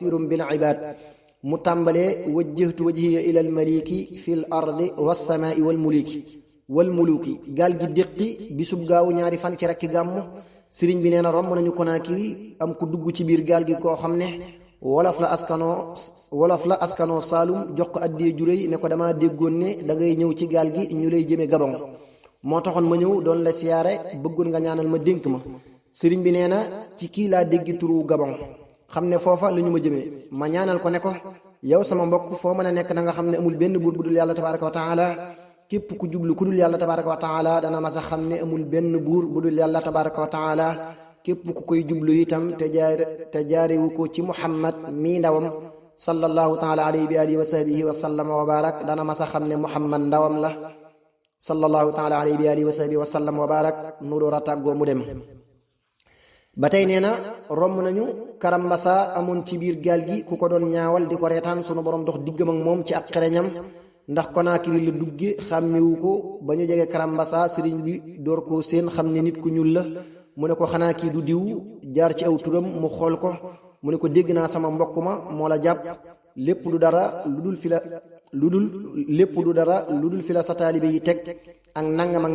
basirum bil ibad mu tàmbalee wajjahtu wajhiya ila al maliki fi l ardi wassamaai wal muluki gaal gi déqi bisub gaawu ñaari fan ci rakki gàmmu sëriñ bi nee na romb nañu Konaakiri am ku dugg ci biir gaal gi koo xam ne wolof la askanoo Saalum jox ko addiyee juréy ne ko dama déggoon ne da ngay ñëw ci gaal gi ñu lay jëme Gabon moo taxoon ma ñëw doon la siyaare bëggoon nga ñaanal ma dénk ma sëriñ bi nee na ci kii laa déggi turu Gabon xam ne foofa la ñu ma jëmee ma ñaanal ko ne ko yow sama mbokk foo mën a nekk na nga xam ne amul benn buur bu dul yàlla tabaraka wa taala képp ku jublu ku dul yàlla tabaraka wa taala dana mas a xam ne amul benn buur bu dul yàlla tabaraka wa taala képp ku koy jublu itam te jaarewu ko ci Muhammad mii ndawam sallallahu taala alayhi bi alihi wa sahbihi wa sallama wa barak dana mas a xam ne Muhammad ndawam la sallallahu taala alayhi bi alihi wa sahbihi wa sallam wa barak nu door a tàggoo mu dem ba tey nee na romb nañu Karambasa amoon ci biir gaal gi ku ko doon ñaawal di ko reetaan sunu borom dox diggam ak moom ci ak xereñam ndax Konaakiri la dugge xàmmewu ko ba ñu jege Karambasa sëriñ bi door koo seen xam ne nit ku ñuul la mu ne ko xanaa kii du diw jaar ci aw turam mu xool ko mu ne ko dégg naa sama mbokk ma moo la jàpp lépp du dara lu dul fi la sa taalibe yi teg ak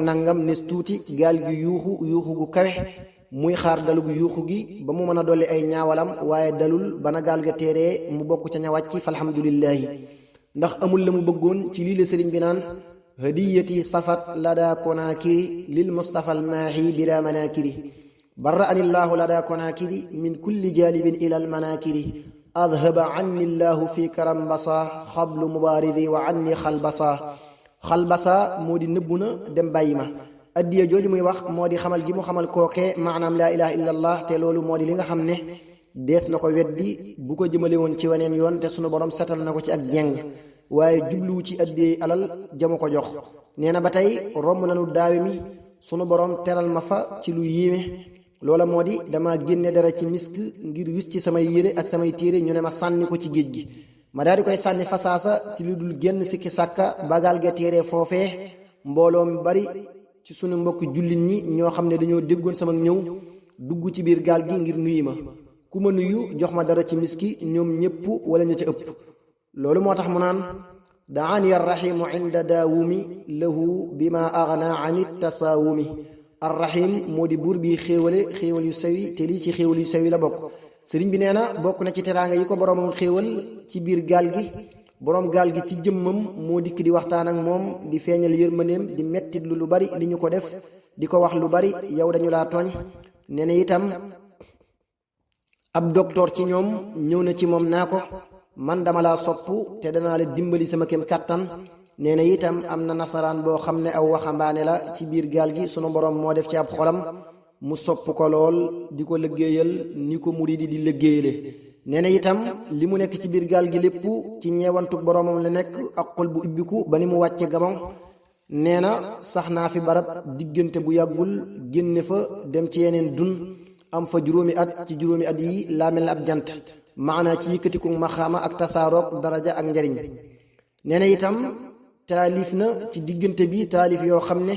nangam nes tuuti gaal gi yuuxu gu kawe muy xaar dalu gu yuuxu gi ba mu mën a dolli ay ñaawalam waaye dalul bana gaal ga téeree mu bokk ca ña wàcc falhamdulillahi ndax amul la mu bëggoon ci lii la sëriñ bi naan hadiyati safat lada Konaakiri lil mustafa al maahi bila manakiri barra anillahu lada Konaakiri min kulli jalibin ila al manakiri adhaba anni llahu fi Karambasa xablu mubaridi wa anni xalbasa moo di nëbbu na dem bàyyi ma addiya jooju muy wax moo di xamal gi mu xamal kookee maanaam laa ilaha illa allah te loolu moo di li nga xam ne dees na ko weddi bu ko jëmale woon ci weneen yoon te sunu borom setal na ko ci ak jeng waaye jubluwu ci addiyey alal jamu ko jox nee na ba tey romb nanu daawe mi sunu borom teral ma fa ci lu yéeme loola moo di dama génne dara ci misk ngir wis ci samay yére ak samay téere ñu ne ma sànni ko ci géej gi ma daal di koy sànni fasaasa ci lu dul génn sikki sàkka bagal ga téere foofee mbooloo mi bari ci sunu mbokk jullit ñi ñoo xam ne dañoo déggoon sama ñëw dugg ci biir gaal gi ngir nuyu ma ku ma nuyu jox ma dara ci miski ñoom ñépp wala ña ca ëpp loolu moo tax mu naan daani arrahimu inda daawumi lahu bima agna an tasaawumi arrahim moo di buur bi xéewal yu sawi te lii ci xéewal yu sawi la bokk sëriñ bi nee na bokk na ci teraanga yi ko boroomam xéewal ci biir gaal gi boroom gaal gi ci jëmmam moo dikk di waxtaan ak moom di feeñal yërmandeem di mettit lu bari li ñu ko def di ko wax lu bari yow dañu laa tooñ nee na itam ab docteur ci ñoom ñëw na ci moom naa ko man dama laa sopp te danaa la dimbali sama kem kàttan nee na itam am na nasaraan boo xam ne aw waxambaane la ci biir gaal gi sunu borom moo def ci ab xolam mu sopp ko lool di ko liggéeyal ni ko muridi di liggéeyale nee na itam li mu nekk ci biir gaal gi lépp ci ñeewantuk boroomam la nekk ak xol bu ibbiku ba ni mu wàcce Gabon nee na sax naa fi barab diggante bu yàggul génne fa dem ci yeneen dun am fa juróomi at ci juróomi at yi laa mel ne ab jant maanaa ci yëkkatiku maxaama ak tasaaroog daraja ak njariñ nee na itam taalif na ci diggante bi taalif yoo xam ne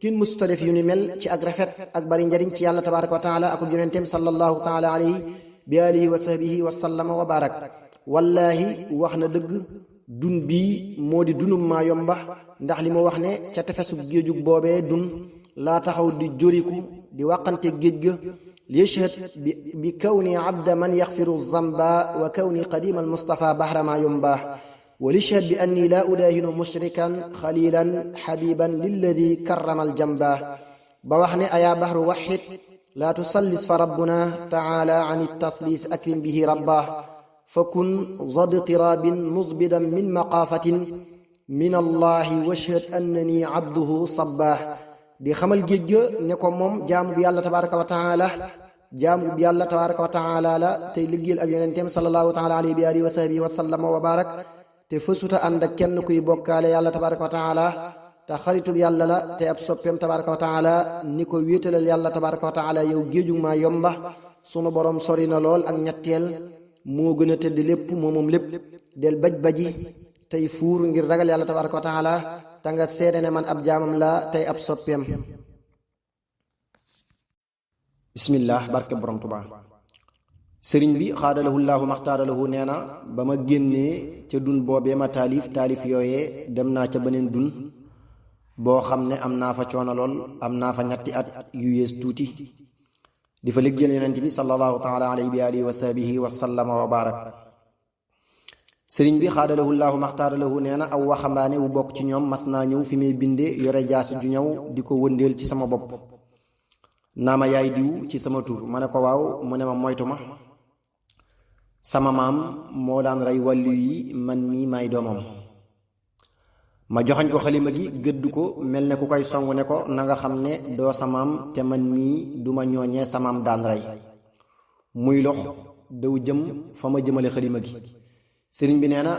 kenn mësuta def yu ni mel ci ak rafet ak bari njariñ ci yàlla tabaraka wa taala ak yonenteem sallallahu taala alayhi bi alihi wa sahbihi wa sallama wa barak wallaahi wax na dëgg dun bii moo di dunum maa yomba ndax li mu wax ne ca tefesub géejug boobee dun laa taxaw di joriku di wàqante géej ga li yashhad bi kawni abda man yaxfiru zamba wa kawni qadima almustafa bahra maa yomba wa lishhad bi anni laa udaahinu mushrikan xalilan xabiban lilladi karrama aljamba ba wax ne ayaa bahru waxid laa tusallis fa rabbuna taala an taslis akrim bihi rabba fa kun zadtirabin musbidan min maqaafatin min allahi washhad annani abduhu sabbah di xamal géej ga ne ko moom jaamu bu yàlla tabaraka wa taala la tey liggéeyal ak yonenteem sallallahu taala alayhi bi alihi wa sahbihi wa sallama wa barak te fësuta ànd ak kenn kuy bokkaale yàlla tabaraka wa taala te xaritub yàlla la te ab soppeem tabaraka wa taala ni ko wéetalal yàlla tabaraka wa taala yow géejug maa yomba sunu borom sori na lool ak ñetteel moo gën a tëdd lépp moom lépp del baj-baji tey fuur ngir ragal yàlla tabaraka wa taala te nga seede ne man ab jaamam la tey ab soppeem bismillah barke borom Tuubaa sëriñ bi xaadalahu llaahu maxtaaralahu nee na ba ma génnee ca dun boobee ma taalif yooyee dem naa ca beneen dun boo xam ne am naa fa coono lool am naa fa ñetti at yu yées tuuti di fa liggéeyal yonent bi sallallahu taala alayhi bi alihi wa sahbihi wa sallama wa barak sëriñ bi xaadalahu llaahu maxtaaralahu nee na aw waxambaane wu bokk ci ñoom mas naa ñëw fi may binde yore jaasi ju ñëw di ko wëndeel ci sama bopp naa ma yaay diw ci sama tur ma ne ko waaw mu ne ma moytu ma sama maam moo daan rey wàllu yi man mii may doomam ma joxañ ko xalima gi gëdd ko mel ne ku koy song ne ko na nga xam ne doo sa maam te man mii duma ñooñee sa maam daan rey muy lox daw jëm fa ma jëmale xalima gi sëriñ bi nee na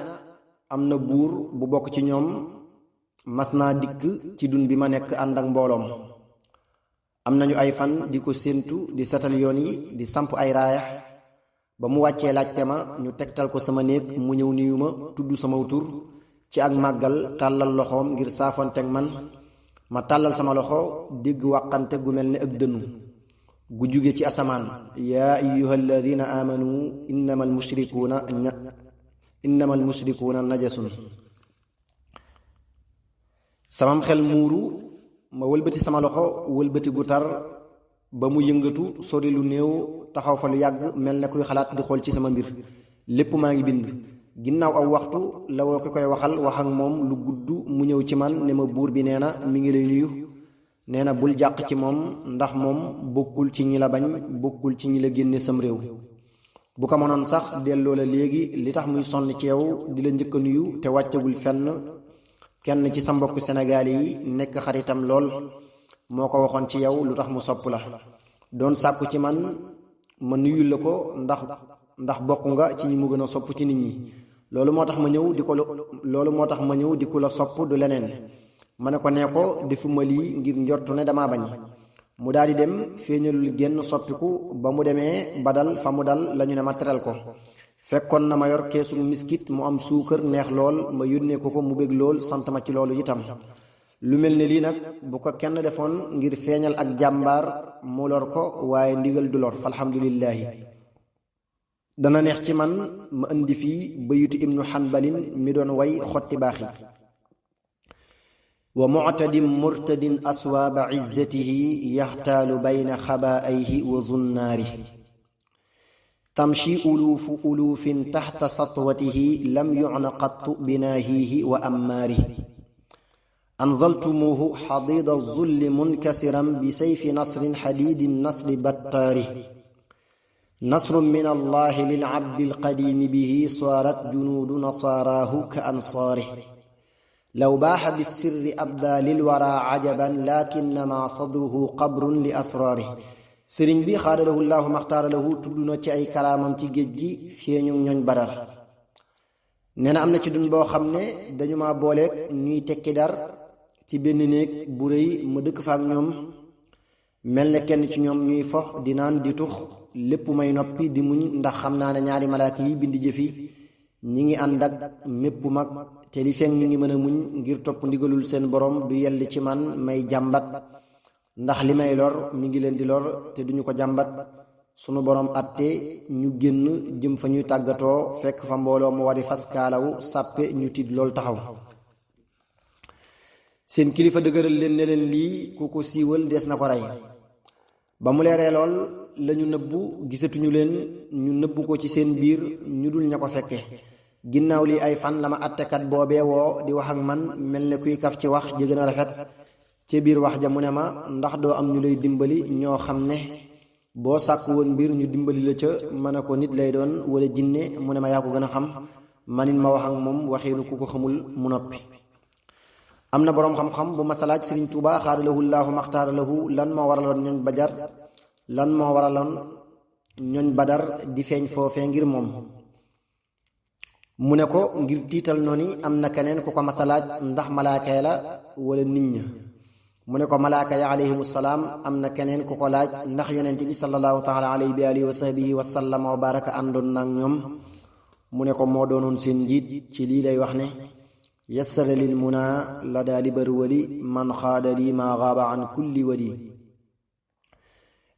am na buur bu bokk ci ñoom mas naa dikk ci dun bi ma nekk ànd ak mbooloom am nañu ay fan di ko séentu di setal yoon yi di samp ay raaya ba mu wàccee laajte ma ñu tegtal ko sama néeg mu ñëw niyu ma tudd sama tur ci ak màggal tàllal loxoom ngir saafonteeg man ma tàllal sama loxo dégg wàqante gu mel ne ak dënnu gu jóge ci asamaan yaa ayyuha alladina amanu innama almushrikuuna najasun samam xel muuru ma wëlbati sama loxo wëlbati gu tar ba mu yëngatu sori lu néew taxaw fa lu yàgg mel ne kuy xalaat di xool ci sama mbir lépp maa ngi bind ginnaaw aw waxtu la woo ki koy waxal wax ak moom lu gudd mu ñëw ci man ne ma buur bi nee na mi ngi lay nuyu nee na bul jàq ci moom ndax moom bokkul ci ñi la bañ bokkul ci ñi la génne sam réew bu ko mënoon sax delloo la léegi li tax muy sonn ci yow di la njëkk a nuyu te wàccagul fenn kenn ci sa mbokk Sénégal yi nekk xaritam lool moo ko waxoon ci yow lu tax mu sopp la doon sàkku ci man ma nuyul la ko ndax bokk nga ci ñi mu gën a sopp ci nit ñi loolu moo tax ma ñëw di ku la sopp du leneen ma ne ko nee ko defuma lii ngir njortu ne dama bañ mu daal di dem feeñalul génn soppiku ba mu demee badal fa mu dal lañu ne ma teral ko fekkoon na ma yor keesu miskit mu am suukar neex lool ma yónnee ko mu bég lool sant ma ci loolu itam lu mel ne lii nag bu ko kenn defoon ngir feeñal ak jàmbaar mu lor ko waaye ndigal du lor falhamdulillahi dana neex ci man ma indi fii bayutu ibnu xanbalin mi doon way xotti baax yi wa muctadin murtadin aswaaba izzatihi yaxtaalu bayna xabaayhi wa zunnaari tamshi uluufu uluufin taxta satwatihi lam yucna qattu binaahihi wa ammaari anzaltumuuhu xadiida zulli munkasiran bi sayfi nasrin xadiidin nasri battaari nasrun min allahi lilcabdi alqadiimi bihi saarat junuudu nasaaraahu ka ansaari law baaxa bisirri abdaa lilwara cajaban lakinnama sadruhu qabrun li asraari sëriñ bi xaadalahu llaahu maxtaaralahu tudd na ci ay karaamam ci géej gi feeñu ñoñ badar nee na am na ci dun boo xam ne dañu ma booleeg ñuy tekki dar ci benn néeg bu rëy ma dëkk fa ak ñoom mel ne kenn ci ñoom ñuy fox di naan di tux lépp may noppi di muñ ndax xam naa ne ñaari malaaka yi bind jëfi ñi ngi ànd ak mépp mag te li fekk ñi ngi mën a muñ ngir topp ndigalul seen borom du yell ci man may jàmbat ndax li may lor mi ngi leen di lor te duñu ko jàmbat sunu borom atte ñu génn jëm fa ñuy tàggatoo fekk fa mbooloo mu wadi fas kaalawu sàppe ñu tiit lool taxaw seen kilifa dëgëral leen ne leen lii ku ko siiwal des na ko rey ba mu leeree lool lañu nëbbu gisatuñu leen ñu nëbbu ko ci seen biir ñu dul ña ko fekke ginnaaw lii ay fan la ma attekat boobee woo di wax ak man mel ne kuy kaf ci wax ji gën a rafet ci biir wax ja mu ne ma ndax doo am ñu lay dimbali ñoo xam ne boo sàkku woon mbir ñu dimbali la ca ma ne ko nit lay doon wala jinne mu ne ma yaa ko gën a xam manit ma wax ak moom waxiinu ku ko xamul mu noppi am na boroom xam-xam bu ma salaaj Sëriñ Tuubaa xaadalahu llaahu maxtaaralahu lan moo waraloon ñooñ badar di feeñ foofee ngir moom mu ne ko ngir tiital noonu am na keneen ku ko masalaaj ndax malaaka ya la wala nit ña mu ne ko malaaka ya alayhimu salaam am na keneen ku ko laaj ndax yonent bi sallallahu taala alayhi bi alihi wa sahbihi wa sallam wa baraka àndoon naag ñoom mu ne ko moo doonoon seen njiit ci lii lay wax ne yassara lil muna la daali bari wali man xaada lii maa gaaba an kulli wali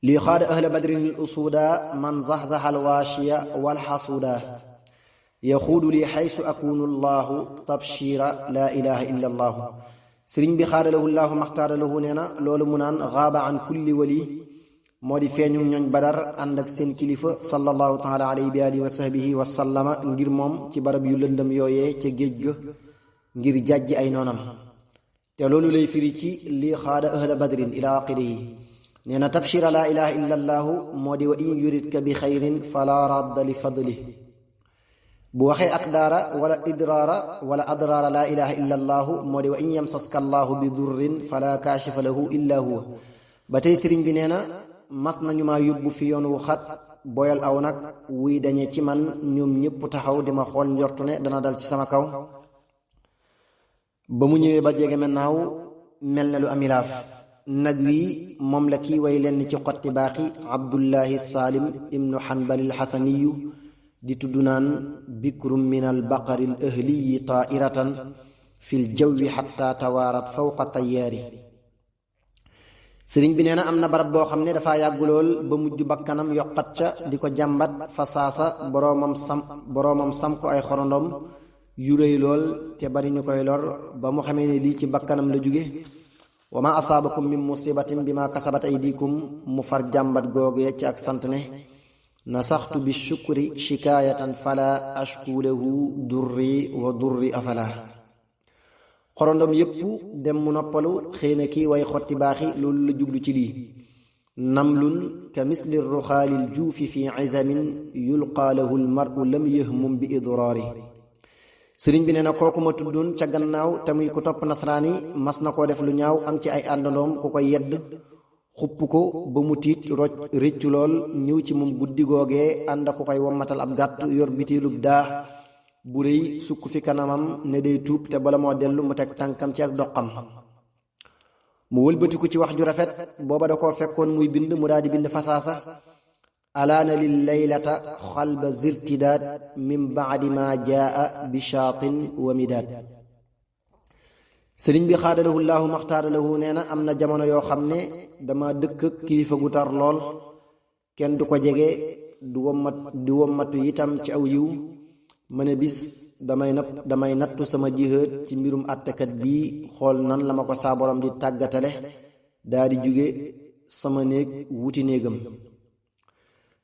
lii xaada ahla badrin al usuuda man zaxzaxa al waashiya wal xasuuda yaxuudu lii xaysu akunu allahu tabshira laa ilaha illa allahu sëriñ bi xaadalahu llaahu maxtaaralahu nee na loolu mu naan xaaba an kulli wali moo di feeñu ñooñ badar ànd ak seen kilifa sallallahu taala alayhi bi alihi wa sahbihi wa sallama ngir moom ci barab yu lëndëm yooyee ca géej ga ngir jàjji ay noonam te loolu lay firi ci lii xaada ahla badrin ila aqirihi nee na tabshira laa ilaha illa allaahu moo di wa in yuridka bi xayrin fala radda li fadlih bu waxee aqdaara wala idraara wala adraara laa ilaha illa allaahu moo di wa in yamsaska allaahu bi durrin fala kaashifa lahu illa huwa ba tey sëriñ bi nee na mas nañu maa yóbbu fi yoon wu xat boyal aw nag wuy dañe ci man ñoom ñépp taxaw di ma xool njortu ne dana dal ci sama kaw ba mu ñëwee ba jege naaw mel ne lu amilaaf nag wi moom la kii way lenn ci xotti baaxi abdullahi saalim ibnu xanbalil xasaniyu di tudd naan bikrum min al baqari al ahliyi taairatan fil jawwi xatta tawaarat fawqa tayaari sëriñ bi nee na am na barab boo xam ne dafa yàggulool ba mujj bakkanam yokkat ca di ko jàmbat fa saasa boroomam sam ko ay xorondom yu rëy lool te bari ñu koy lor ba mu xamee ne lii ci bakkanam la jóge wa ma asaabakum min musibatin bi ma kasabat aydikum mu far jàmbat googe ci ak sant ne nasaxtu bi shukri shikaayatan fala ashku lahu durri wa durri afala xorondom yépp dem mu noppalu xëy na kii way xotti baaxi loolu la jublu ci lii namlun ka misli ruxaalil juufi fi izamin yulqaa lahu lmaru lam yahmum bi idraari sëriñ bi nee na kooku ma tuddoon ca gannaaw te muy ku topp nasraani mas na koo def lu ñaaw am ci ay àndandoom ku koy yedd xupp ko ba mu tiit rëccu lool ñëw ci moom guddi googee ànd ak ku koy wommatal ab gàtt yor bitiilub daa bu rëy sukk fi kanamam ne day tuub te bala moo dellu mu teg tànkam ci ak doqam mu wëlbatiku ci wax ju rafet booba da koo fekkoon muy bind mu daal di bind fasaasa alaana lil laylata xalba zirtidaad min baadi ma jaa bi shaatin wa midaad sëriñ bi xaadalahu llaahu maxtaaralahu nee na am na jamono yoo xam ne dama dëkk kilifa gu tar lool kenn du ko jege du wommatu itam ci aw yiw ma ne bis damay nattu sama jihaad ci mbirum àttekat bii xool nan la ma ko saa borom di tàggatale daa di jóge sama néeg wuti néegam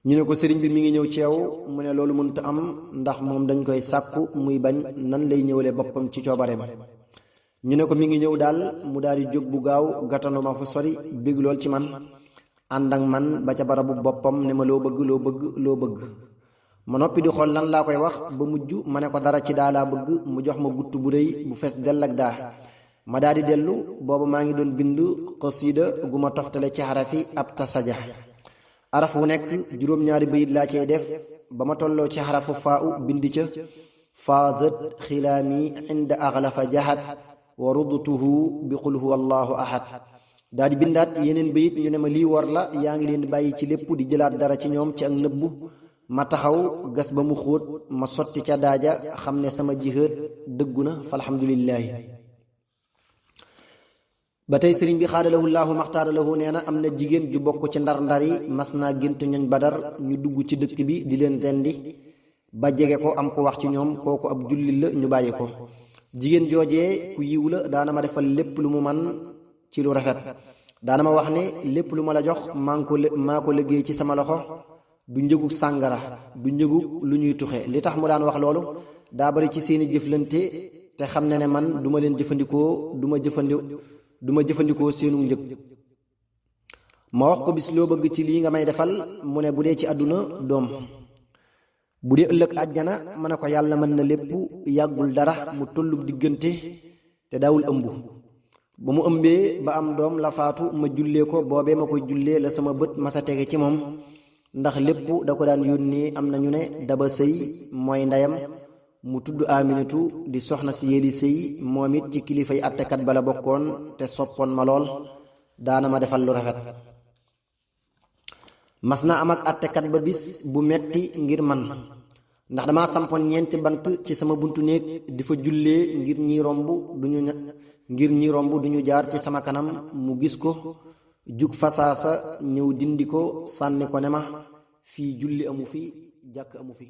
ñu ne ko sëriñ bi mi ngi ñëw ci yow mu ne loolu mënut am ndax moom dañ koy sàkku muy bañ nan lay ñëwale boppam ci coobareem ñu ne ko mi ngi ñëw daal mu daal di jóg bu gaaw gàttandu ma fu sori bég lool ci man ànd ak man ba ca barabu boppam ne ma loo bëgg ma noppi di xool lan laa koy wax ba mujj ma ne ko dara ci daa laa bëgg mu jox ma gutt bu rëy bu fees dell ak daa ma daal di dellu booba maa ngi doon bind xasiida gu ma toftale ci xarafi ab tasaja araf wu nekk juróom-ñaari bayit laa cay def ba ma tolloo ci xarafu faa u bind ca faazat xilaami inda axlafa jahat wa rudtuhu bi qul huwa allahu ahad daal di bindaat yeneen bayit ñu ne ma lii war la yaa ngi leen di bàyyi ci lépp di jëlaat dara ci ñoom ci ak nëbbu ma taxaw gas ba mu xóot ma sotti ca daaja xam ne sama jihaad dëggu na fa alhamdulillaahi ba tey sëriñ bi xaadalahu llaahu maxtaaralahu nee na am na jigéen ju bokk ci ndar-ndar yi mas naa gént ñoñ badar ñu dugg ci dëkk bi di leen rendi ba jege ko am ko wax ci ñoom kooku ab jullit la ñu bàyyi ko jigéen joojee ku yiw la daana ma defal lépp lu mu man ci lu rafet daana ma wax ne lépp lu ma la jox maa ko liggéey ci sama loxo du njëgu sàngara du njëgu lu ñuy tuxe li tax mu daan wax loolu daa bari ci seeni jëflante te xam ne ne man du ma leen jëfandikoo du ma jëfandikoo seenu njëg ma wax ko bis loo bëgg ci lii nga may defal mu ne bu dee ci àdduna doom bu dee ëllëg àjjana ma ne ko yàlla mën na lépp yàggul dara mu tollub diggante te daawul ëmb ba mu ëmbee ba am doom la faatu ma jullee ko boobee ma koy jullee la sama bët ma sa tege ci moom ndax lépp da ko daan yónnee am na ñu ne daba sëy mooy ndeyam mu tudd Aminatu di soxna si yéeli sëy moom it ci kilifay àttekat bala bokkoon te soppoon ma lool daana ma defal lu rafet mas na am ak àttekat ba bis bu metti ngir man ndax dama sampoon ñeenti bant ci sama buntu néeg di fa jullee ngir ñi romb duñu jaar ci sama kanam mu gis ko jug fasaasa ñëw dindi ko sànni ko ne ma fii julli amu fi jàkk amu fi